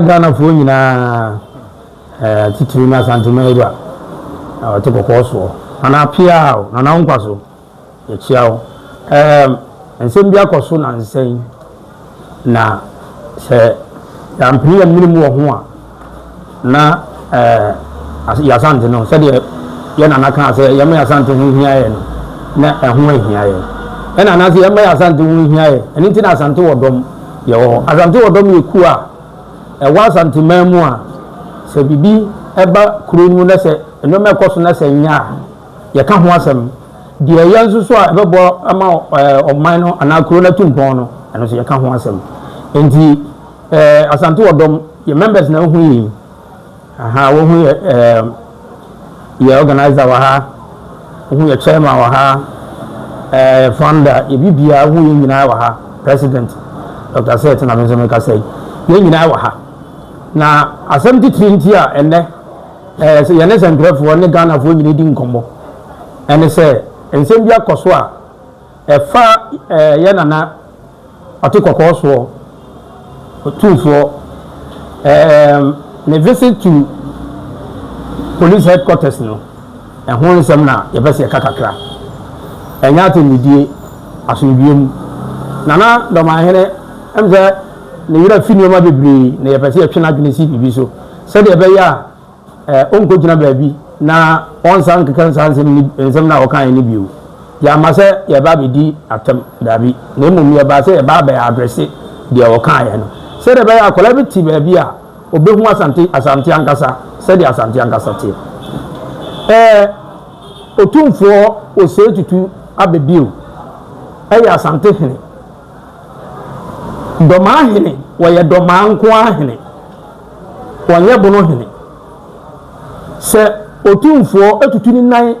Ghanafoɔ nyinaa, titiri no Asanteman awura a ɔte kɔkɔɔ soɔ. Nana Appiah o, Nana wo nkwa so, yɛkyia wo. Nsɛm bi akɔ so nansa yi, na sɛ yɛampene yɛn mene mu wɔ ho a, na yɛn Asante no, sɛdeɛ yɛn nana kaa sɛ yɛmma yɛn Asante ho nhia yɛn no, na ɛho ahia yɛn. Ɛna anaasɛ yɛmma yɛn Asante ho nhia yɛn, ɛno nti na Asante wɔ dɔm yɛwɔ hɔ. Asante wɔ dɔm yɛ kuo a ɛwɔ Asanteman mu a, sɛ biribi ba kuro no mu na sɛ nneɛma ɛkɔ so na sɛ nyɛ a, yɛka ho asɛm. Deɛ ɛyɛ nso so a ɛbɛboa ama ɔman no anaa kuro no atu mpɔn no, ɛno nso yɛka ho asɛm. Nti Asante wɔ dɔm, yɛ members na wohu yi. Aha, wohu yɛ yɛ organizer wɔ ha, wohu yɛ chairman wɔ ha, founder, yɛ biribiara, wohu yɛn nyinaa wɔ ha, president, Dr. Seth na me nso mekasa yi. Yɛn nyinaa wɔ ha. Na asɛm titiri nti a ɛnnɛ sɛ yɛne sɛntwerɛfoɔ ne Ghanafoɔ nyinaa di nkɔmmɔ ɛne sɛ nsɛm bi akɔ so a ɛfa yɛ nana ɔte kɔkɔɔ soɔ Otumfoɔ ne visit to police headquarters no, ɛho nsɛm na yɛpɛ sɛ yɛka kakra. Ɛnyɛ atɛnnidie, asomdwoeɛ mu. Nana Dɔmahene, ɛm sɛ ne werɛ afi nneɛma bebree na yɛpɛ sɛ yɛtwe n'adwene si biribi so sɛdeɛ ɛbɛyɛ a ɔnkɔgyina baabi na ɔnsan nkeka saa nsɛm no nsɛm no a ɔkaeɛ no bio. Yɛamma sɛ yɛreba abɛdi atɛm, daabi, na mmom yɛbaa sɛ yɛreba abɛ adrɛse deɛ ɔkaeɛ no, sɛdeɛ ɛbɛyɛ a akwadaa bi te baabi a ɔbɛhu Asante, Asante ankasa, sɛdeɛ Asante ankasa teɛ. Ɛɛ, Otumfoɔ Osei Tutu aba bio yɛ Asante hene. Dɔmaa hene, wɔyɛ Dɔmaa nko ara hene. Wɔnyɛ Bono hene. Sɛ Otumfoɔ tutu ne nan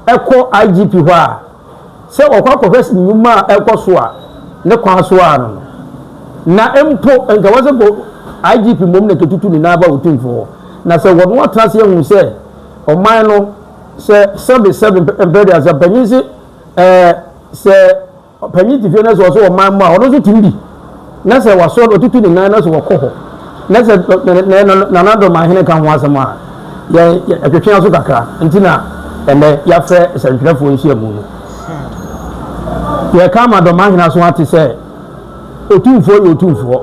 kɔ IGP hɔ a, sɛ ɔkɔ akɔhwɛ nnwuma a ɛrekɔ so a, ne kwan so ara no no. Na mpo nka ɛwɔ sɛ nka IGP mmom na ɛkɛtutu ne nan ba Otumfoɔ hɔ. Na sɛ wɔn atena ase ahu sɛ ɔman no, sɛ sɛbe sɛbe mpɛ aduasa, panyin se ɛɛ sɛ Ɔpanyin te fie na sɛ ɔsɛ ɔman mu a, ɔno nso tumi bi. Na sɛ wasɔ ɔtutu ne nan na sɛ wɔkɔ hɔ, na sɛ Nana Dɔmahene ka ho asɛm a, yɛn ɛtwetwe aso kakra. Nti na ɛnɛ yɛafrɛ nsɛntwerɛfoɔ nhyiamu no. Yɛka ama Dɔmahene aso ate sɛ Otumfoɔ yɛ Otumfoɔ.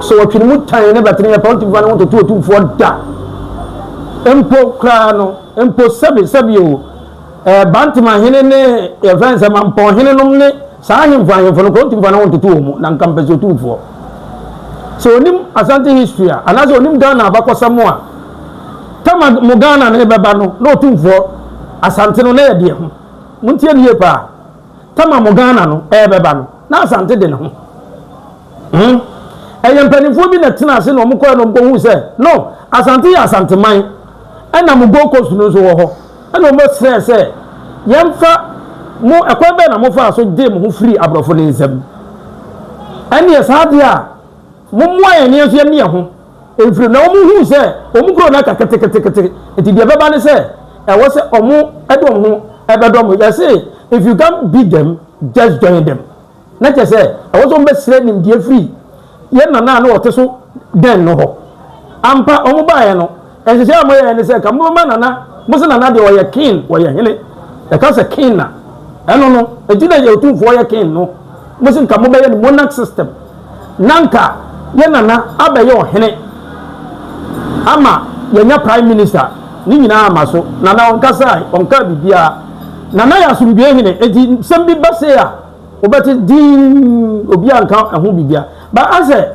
Sɛ wɔtwe ne mu tan ne bɛtene yɛ pa, ɔntumi fa ne ho ntoto Otumfoɔ da. Mpo koraa no, mpo sɛbe sɛbe o, Bantama hene ne yɛfrɛ no sɛ Mampɔn hene nom ne saa ahemfo ahemfo no kora ɔntumi fa ne ho ntoto wɔn mu na nka mpɛ sɛ otumfoɔ. Sɛ onim Asante history a anaasɛ onim Ghana abakɔsɛm a tama mo Ghana no bɛba no na otumfoɔ Asante no na yɛ deɛ ho. Montie no yie paa. Tama mo Ghana no ɛrebɛba no na Asante de ne ho. Hmm. Ɛyɛ mpanimfoɔ bi na tena ase na wɔn kɔɛ na wɔn kɔhu sɛ no Asante yɛ Asanteman ɛna mo Gold Coast no nso wɔ hɔ. Ɛnna wɔsrɛɛ sɛ, Yɛmfa mo, ɛkwan bɛn na mofaa so gyee mo ho firii aborɔfo no nsam? Ɛnneɛ saa deɛ a, mommoa yɛn na yɛn nso yɛnne yɛn ho mfiri mu. Na wɔhuu sɛ wɔn kuro no aka keteketekete, nti deɛ ɛbɛba ne sɛ, ɛwɔ sɛ wɔde wɔn ho bɛdɔm mo. Yɛse, if you can't beat them, just join them. Na kyerɛ sɛ, ɛwɔ sɛ wɔbɛsrɛ nimdeɛ firi yɛn nana a na ɔte so dɛn no hɔ. Ampa, wɔbaeɛ no, nhyehyɛe a wɔyɛeɛ ne sɛ, nka mobɛma nana, mo se nana deɛ ɔyɛ king, ɔyɛ hene. Yɛka sɛ king a, ɛno no, enti na yɛ otumfoɔ yɛ king no, mo se nka mobɛyɛ no monarch system. Na nka yɛn nana abɛyɛ ɔhene ama yɛanya prime minister, ne nyinaa amma so. Nana ɔnkasae, ɔnkaa biribiara. Nana yɛ asomdwoe hene, enti nsɛm bi ba sei a, wobɛte dinn, obiara nka ɛho biribiara. But asɛ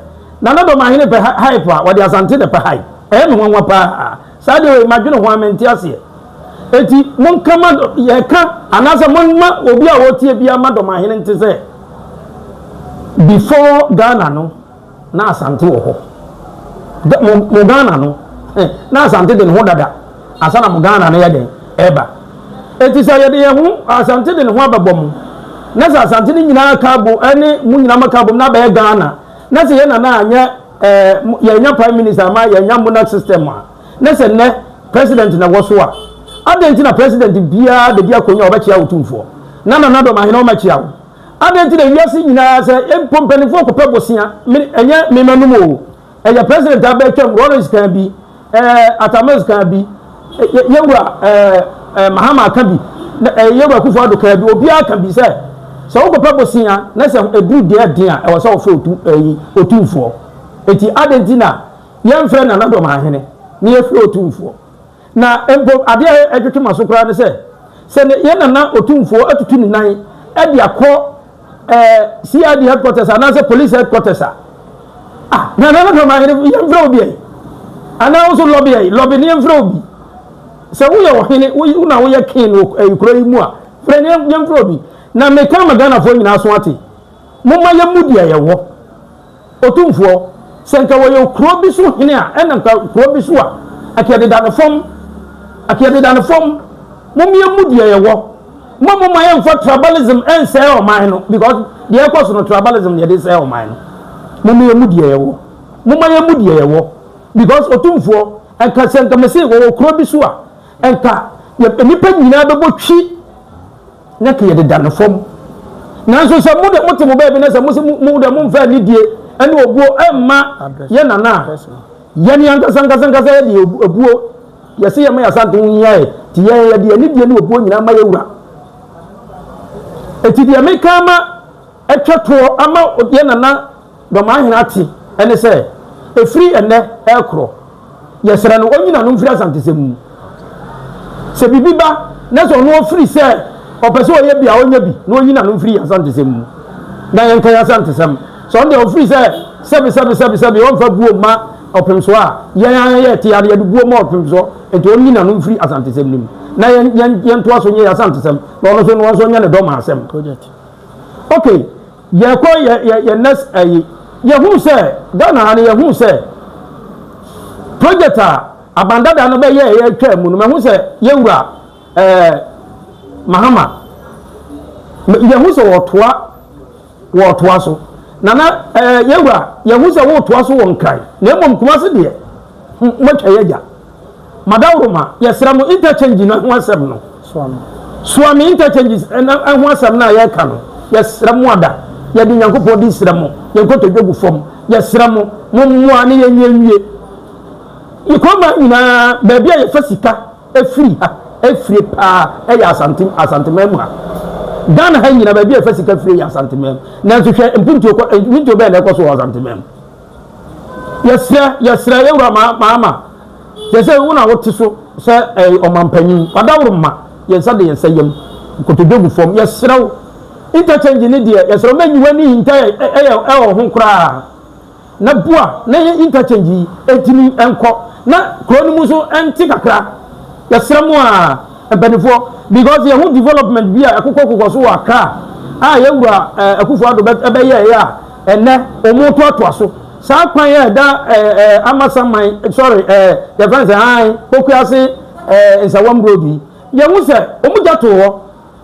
Nana Dɔmahene pɛ hype a, wɔde Asante na ɛpɛ hype. Ɛyɛ me nwanwa paa. Saa deɛ wei, madwene ho a mente aseɛ. Enti monka ma yɛka anaasɛ momma obi a ɔretie biara ma Dɔmahene nte sɛ before Ghana no, na Asante wɔ hɔ. Mo, mo Ghana no, na Asante de ne ho dada ansa na mo Ghana no yɛ dɛn ɛba. Eti sɛ yɛde yɛn ho, Asante de ne ho abɛbɔ mo, na sɛ Asante no nyinaa ka abom, ɛne mo nyinaa mo ka abom na abɛyɛ Ghana, na sɛ yɛn nana anyɛ ɛɛ yɛnya prime minister ama yɛnya monarch system a, na sɛ nnɛ president na ɛwɔ so a, adɛn nti na president biara bɛdi akonnwa a ɔbɛkyea Otumfoɔ, na Nana Dɔmahene ɔmmɛkyea wo? Adɛn nti na wiase nyinaa sɛ mpo mpanimfoɔ kɔpɛ bosea, me, ɛnyɛ me m'anom o. Ɛyɛ president a bɛtwam, Rawlings kan bi, ɛɛ Atta Mills kan bi, yɛwura ɛɛ ɛɛ Mahama ka bi, na ɛɛ yɛwura Akufo Addo kan bi, obiara ka bi sɛ sɛ wokɔpɛ bosea na sɛ ɛduru deɛ den a ɛwɔ sɛ wɔfrɛ otu ɛyi otumfoɔ. Eti adɛn nti na yɛmfrɛ Nana Dɔmahene na yɛfrɛ otumfoɔ? Na mpo adeɛ a ɛtwetwe m'aso koraa ne sɛ, sɛ yɛn nana otumfoɔ atutu ne nan de akɔ eh, CID headquarters anaasɛ police headquarters a, ah, na nana dɔm ahene yɛmfrɛ obi ayi, anaa wo nso lɔbi ayi, lɔbi ne yɛmfrɛ obi. Sɛ woyɛ ɔhene, wo na woyɛ king wɔ eh, kuro yi mu a, frɛ ne yɛmfrɛ obi. Na meka ma Ghanafoɔ nyinaa so ate, momma yɛmmu deɛ yɛwɔ. Otumfoɔ, sɛ nka wɔyɛ kuro bi so hene a, ɛna nka kuro bi so a, anka yɛdeda no fam. Anka yɛdeda no fam. Mom yɛmmu deɛ yɛwɔ. Mo momma yɛmfa tribalism nsɛe ɔman no because deɛ ɛkɔ so no tribalism na yɛde sɛe ɔman no. Mom yɛmmu deɛ yɛwɔ. Momma yɛmmu deɛ yɛwɔ because Otumfoɔ, nka sɛ nka mese wɔwɔ kuro bi so a, nka nnipa nyinaa bɛbɔ twi. na ka yɛdeda no fam. Nanso sɛ mo de mote mo baabi na sɛ mo se mo de momfa anidie ne obuo mma yɛ nana a, yɛn ankasa ankasa ankasa yɛde obuo yɛse yɛma yɛ asante ho hia yɛ, nti yɛn yɛde anidie ne obuo nyinaa ma yɛ wura. Eti deɛ meka ama atwa toɔ ama yɛ nana Dɔmahene ate ne sɛ, ɛfiri ɛnnɛ rekorɔ, yɛsrɛ no ɔnyi n'ano mfiri Asantesɛm mu. Sɛ biribi ba na sɛ ɔno ɔfiri sɛ ɔpɛ sɛ ɔyɛ bi a, ɔnyɛ bi na ɔnyi n'ano mfiri yɛn Asantesɛm mu na yɛnka yɛn Asantesɛm. Sɛ ɔno deɛ ɔfiri sɛ sɛbe sɛbe sɛbe sɛbe ɔmfa buo mma Ɔpemsoɔ a, yɛn ara yɛte ara yɛde buo ma Ɔpemsoɔ, nti ɔnyi n'ano mfiri Asantesɛm no mu na yɛn yɛn yɛntoa so nyɛ yɛn Asantesɛm na ɔno nso no nso nyɛ ne dɔm asɛm. Okay. Yɛkɔ yɛ yɛ yɛ next ɛyi yɛhu sɛ Ghana ha no yɛhu sɛ project a abandada no bɛyɛ yɛ atwa mu no mahu sɛ yɛwura ɛɛ Mahama yɛhu sɛ wɔtoa wɔtoa so nana ɛɛ yɛwura yɛhu sɛ wɔtoa so wɔ Nkran na mmom Kumasi deɛ moatwa yɛ agya. Madaworoma, yɛsrɛ mo interchange no ho asɛm no, Suame interchanges ho asɛm no a yɛreka no, yɛsrɛ mo ada, yɛde Nyankopɔn din srɛ mo, yɛn nkotodwe gu fam, yɛsrɛ mo, mommoa ne yɛnyɛ nwie. Yɛ kurom ha nyinaa, baabi a yɛfa sika firi ha, fire paa, ɛyɛ Asante, Asanteman mu ha. Ghana ha nyinaa, baabi a yɛfa sika fire yɛ Asanteman mu. Nanso hwɛ mpuntuo kɔ, mpuntuo bɛn na ɛkɔ so wɔ Asanteman mu. Yɛsrɛ, yɛsrɛ yɛwura Mahama, kyerɛ sɛ wo na wote so sɛ ɛyɛ ɔmampanyin, wadaworo ma yɛn nsa de yɛn nsa yam, nkotodwe gu fam, yɛsrɛ wo. Interchange ne deɛ, yɛsrɛ wo mɛnyi w'ani nhinta ɛyɛ ɛwɔ ho koraa na boa na yɛ interchange yi ɛntumi nkɔ na kuro no mu nso ɛnte kakra. Yɛsrɛ mo a mpanimfoɔ because yɛho development bi a ɛkokɔ kokɔ so wɔ Accra a yɛwura Akufo Addo bɛyɛɛyɛ a Ɛnnɛ, wɔtoatoa so. Saa kwan a ɛda ɛɛ Amasaman, sorry, ɛɛ yɛfrɛ no sɛ ae, Pokuase ɛɛ Nsawam road yi, yɛhu sɛ wɔgya too hɔ.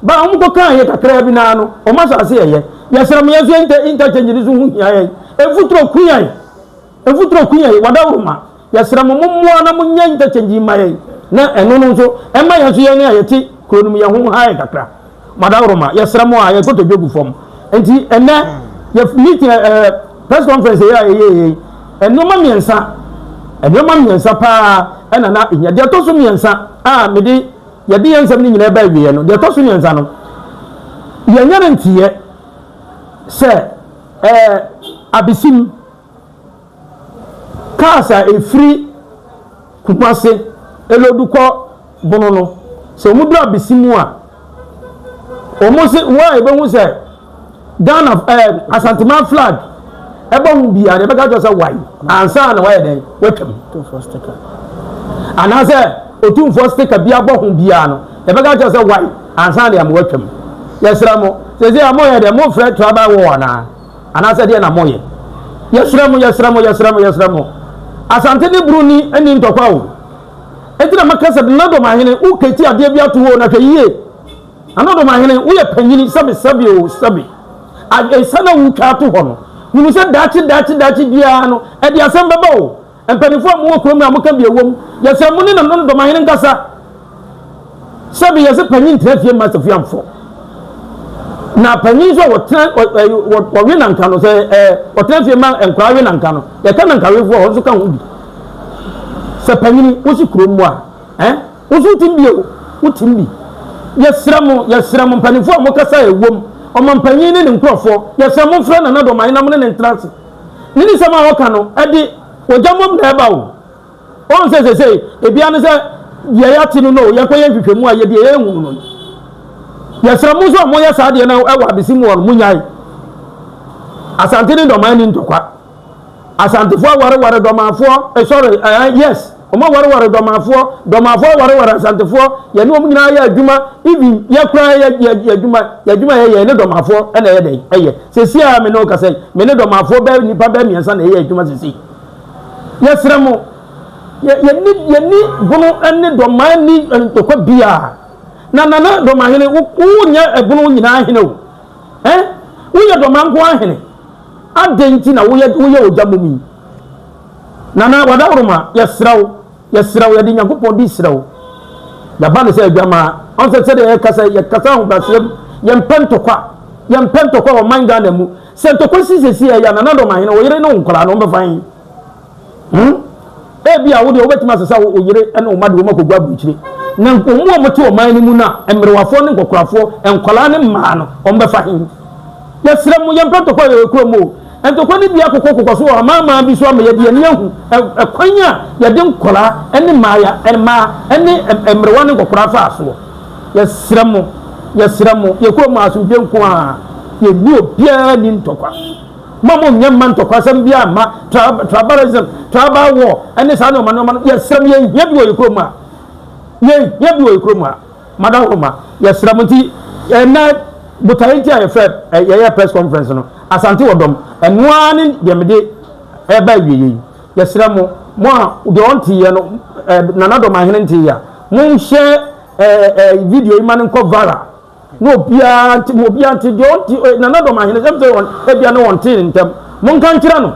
Ba a wɔkɔkaa yɛ kakraa bi naa no, wɔn asase yɛ yɛ. Yɛsrɛ mo, yɛn nso yɛn interchange no so ho hia yɛn. Mfuturo ku yɛn. Mfuturo ku yɛn, wadawuroma. Yɛsrɛ mo, mommoa na monyɛ interchange yi mma yɛn, na ɛno no nso ɛmma yɛn nso yɛn a yɛte kuro no mu yɛn ho nha yɛn kakra. Madaworoma, yɛsrɛ mo a, yɛn kotodwe gu fam. Nti ɛnnɛ, yɛ meeting ɛɛ press conference yi a yɛyɛ yi, nneɛma mmiɛnsa, nneɛma mmiɛnsa paa ɛna na ehia. Deɛ ɛtɔ so mmiɛnsa a mede yɛde yɛn nsɛm no nyinaa ba awieɛ no, deɛ ɛtɔ so mmiɛnsa no, yɛnyɛ no nteɛ sɛ ɛɛ abesim. Cars a ɛfiri Kumasi lodu kɔ Bono no, sɛ wɔn duru Abisi mu a, wɔn se wɔn a yɛbɛhu sɛ Ghana ɛɛ eh, Asanteman flag ɛbɔ ho biara yɛbɛka kyerɛ sɛ wae ansa na wayɛ dɛn watwam. Anaasɛ otumfoɔ sticker bi abɔ ho biara no yɛbɛka kyerɛ sɛ wae ansa na yɛama watwam. Yɛsrɛ mo, sɛsɛ a moyɛ dɛ mofrɛ tribal war anaa? Anaasɛ deɛ na moyɛ? Yɛsrɛ mo, yɛsrɛ mo, yɛsrɛ mo, yɛsrɛ mo. Asante ne Bruni nni ntɔkwa o. Enti na maka sɛ Nana Domahene, wo kati adeɛ bi ato hɔ o, na hwɛ yie. Nana Domahene, woyɛ panyini, sɛbe sɛbe o, sɛbe. Nsa na wotwa ato hɔ no, hunu sɛ daakye daakye daakye biara no, ɛde asɛm bɛba o. Mpanimfoɔ a mowɔ kurom no a moka bi ɛwom, yɛsrɛ mo ne Nana Domahene nkasa. Sɛbe yɛse panyin ntena fie mma safuamfo. Na panyin nso a wɔtena wɔwe nanka no sɛ ɛɛ wɔtena fie ma nkwadaa we nanka no, yɛka nankawefoɔ a wɔn nso ka ho bi. Sɛ panyin wosi kurom mu a, ɛn wo nso wotim bi o, wotim bi. Yɛsrɛ mo, yɛsrɛ mo mpanimfoɔ a mokasa a ɛwom, ɔmampanyin ne ne nkurɔfoɔ, yɛsrɛ mo mfrɛ Nana Dɔmae na mo ne ne ntena ase. Ne ne nsɛm a ɔka no, ɛde ogya mmom na ɛba o. Wɔn sɛ sesei ebia ne sɛ deɛ yɛate no no yɛnkɔyɛ nhwehwɛmu a yɛ deɛ yɛhunu no no. Yɛsrɛ mo nso a moyɛ saa deɛ no ɛwɔ abesi mu hɔ no monyae. Asante ne Dɔmaa ni ntɔkwa. Asantefoɔ awareware Dɔmaafoɔ, eh, sorry, eh, yes, wɔn awareware Dɔmaafoɔ, Dɔmaafoɔ awareware Asantefoɔ, yɛne wɔn nyinaa yɛ adwuma, even yɛ koraa yɛ yɛ yɛ adwuma, yɛ adwuma yɛ yɛ ne Dɔmaafoɔ ɛna ɛyɛ dɛn ɛyɛ. Sɛsi a me ne wo kasa yi, me ne Dɔmaafoɔ bɛɛ nipa bɛɛ mmiɛnsa na ɛyɛ adwuma sɛsi. Yɛsrɛ mo, yɛnni yɛnni bono ne dɔmaa nni ntɔkwa biara. Na Nana Dɔmahene, wo wonyɛ ɛbono nyinaa hene o. Eh? Woyɛ dɔmaa nko ara hene. Adɛn nti na woyɛ woyɛ ogya mom yi? Nana Wadaworoma, yɛsrɛ wo, yɛsrɛ wo, yɛde Nyankopɔn di srɛ wo. Yɛaba no sɛ adwamaa. Ɔn sɛ sɛdeɛ yɛkasa yɛkasa ahobrɛaseɛ mu, yɛmpɛ ntɔkwa. Yɛmpɛ ntɔkwa wɔ ɔman Ghana mu. Sɛ ntɔkwa si seesei a, ɛyɛ a Nana Dɔmahene, wo yere ne wo nkwadaa no, wɔbɛfa he? Hmm? Ebia wo deɛ wobɛtumi asesa wo yere ne wo mma de wɔn akɔgu aburokyire. Na wɔn a wɔte ɔman no mu no a, mmerewafoɔ ne nkɔkorafoɔ, nkwadaa ne mmaa no, wɔbɛfa he? Yɛsrɛ mo, yɛmpɛ ntɔkwa wɔ yɛn kurom o. Ntɔkwa no bi akokɔkokɔ so wɔ amanaman bi so ama yɛde yɛn ani ahu ɛkwan a yɛde nkwadaa ne mmaaya, mmaa ne mmerewa ne nkɔkoraa faa soɔ. Yɛsrɛ mo, yɛsrɛ mo, yɛn kurom asomdwoeɛ nko ara, yɛnni obiara nni ntɔkwa. Mo a monyɛ mma ntɔkwasɛm biara mma, tribalism, tribal war, ɛne saa nneɛma nneɛma no, yɛsrɛ mo, yɛnhia bi wɔ yɛn kurom ha. Yɛnhia bi wɔ yɛn kurom ha. Madahoma, yɛsrɛ mo nti, ɛnɛ botaeɛ nti a yɛfrɛ yɛyɛ press conference no, Asante wɔ dɔm, ɛno ara ne deɛ mede ɛreba awieɛ yi. Yɛsrɛ mo, mo a deɛ ɔnteeɛ no, Nana Dɔmahene nteeɛ a, monhyɛ ɛɛ ɛɛ video yi ma no nkɔ viral na obiara nte ma obiara nte deɛ ɔnte eh, nana dɔm ahene sɛm sɛ wɔn ebia ne wɔn tee ne ntɛm monka nkyerɛ no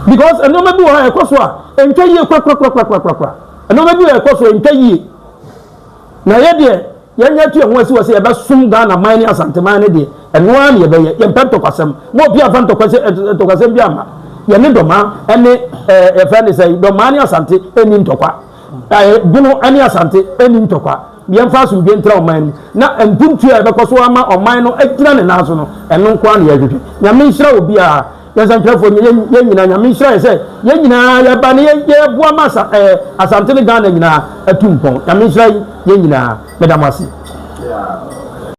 because nneɛma bi wɔ ha ɛkɔ so a ɛntwa yie korakorakorakorakora nneɛma bi wɔ ɛkɔ so ɛntwa yie na yɛ deɛ yɛnyɛ atu yɛn ho asi wɔ sɛ yɛbɛsom Ghana man ne Asanteman ne deɛ ɛno ara ne yɛbɛyɛ yɛmpɛ ntɔkwasɛm ma obi afa ntɔkwasɛm ntɔkwasɛm bi ama yɛne dɔma ɛne ɛɛ yɛfrɛ ne sɛ dɔma ne Asante ɛni ntɔkwa Bono ne Asante nni ntɔkwa. Yɛmfa asomdwoe ntra ɔman mu, na mpuntuo a ɛbɛkɔ so ama ɔman no agyina ne nan so no, ɛno nko ara na yɛhwehwɛ. Nyame nhyira obiara. Yɛn nsɛntwerɛfoɔ, yɛn yɛn nyinaa, Nyame nhyira yɛn sɛ yɛn nyinaa yɛba na yɛboa ma asa, ɛɛ, Asante ne Ghana nyinaa atu mpɔn. Nyame nhyira yɛn nyinaa. Meda mo ase. Yeah.